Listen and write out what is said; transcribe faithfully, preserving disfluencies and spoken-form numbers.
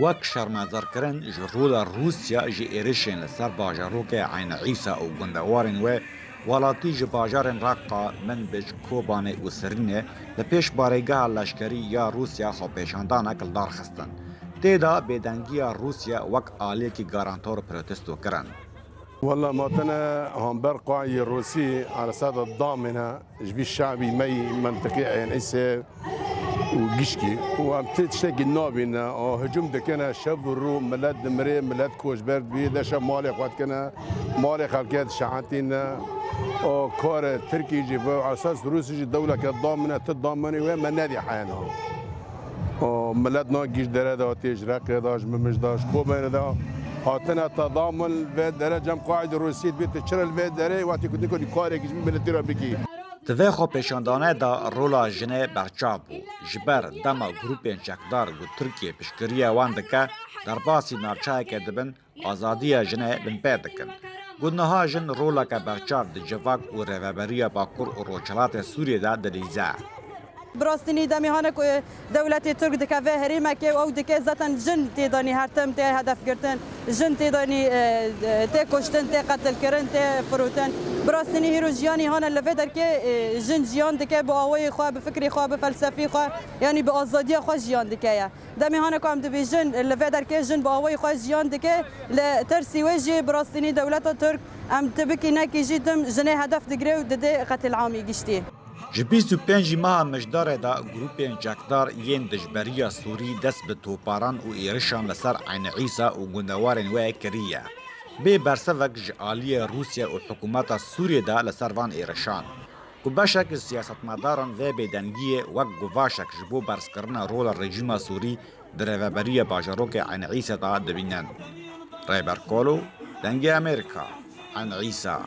Wek şermezarkirin ji rola Rûsya ji êrişên li ser bajarokê Eyn Îsa û gundewarên wê, welatî ji bajarên Reqa, Minbic, Kobanê û Sirînê li pêş barêgeha leşkerî ya Rûsya xwepêşandanek li dar xistin. Tê de bêdengiya Rûsya wek aliyekî garantor protesto kirin. Wela ma tine hamber qayî Rûsî ersada damêne ji vî şabî me yî mentiqî Eyn Îsê û gişkî û em ti tiştekî nabîne. O hicûm dikene şev û rû, milet dimirê, milet koçber dibî, deşe malê xwe dikene, malê xelkê dişehetîne. O kare Tirkî jî ve esas Rûsî jî dewleke damine, ti damine wê me nedî heyna. O milet na gîj dere de hatî ji Reqê de, ji Mimij de, ji Kobanê de hatine tedamul vê dere cem qaîdê Rûsî dibî tu çira li vê derê wextî ku dikî karê gişmî miletî re bikî. Di vê xwepêşandane de rola jinê berçav bû. Ji ber dema grûpên çekdar ku Tirkiye piştgiriya wan dike, derbasî navçeyeke dibin, azadiya jinê binpê dikin. Ku niha jin roleke berçav di civak û rêveberiya Bakur û Rojhilatê Sûriyê de dilîze. Bi rastînî demê hane ku dewletê Tirk dikeve herêmekê û ew dike zaten jin tê danî her tim tê hedef girtin, jin tê danî, e, e, tê kuştin, tê qetilkirin, tê firotin. Bi rastînî hîro jiyanî hane li vê derkê, e, jin jiyan dike bi awayê xwe, bi fikrê xwe, bi felsefî xwe, yanî bi azadiya xwe jiyan dike ye. Demê hane ku em dibêjin li vê derkê jin bi awayî xwe jiyan dike, li tersî wê jî bi rastînî dewleta Tirk em ti bikî nekî jî tim jinê hedef digire û didê qetil'amî giştî. Ji bîst û pêncî meha Mijdarê de grûpên çekdar yên dijberiya Sûrî dest bi toparan û êrişan li ser Eyn Îsa û gundewarên wê kiriye. Bê bersivek ji aliyê Rûsya û hikûmeta Sûriyê de li ser van êrişan. Ku beşek ji siyasetmedaran vê bêdengiyê wek guvaşek ji bo berzkirina rola rejîma Sûrî di rêveberiya bajarokê Eyn Îsê de dibînin. Rêber Kolo, Dengê Amerîka, Eyn Îsa.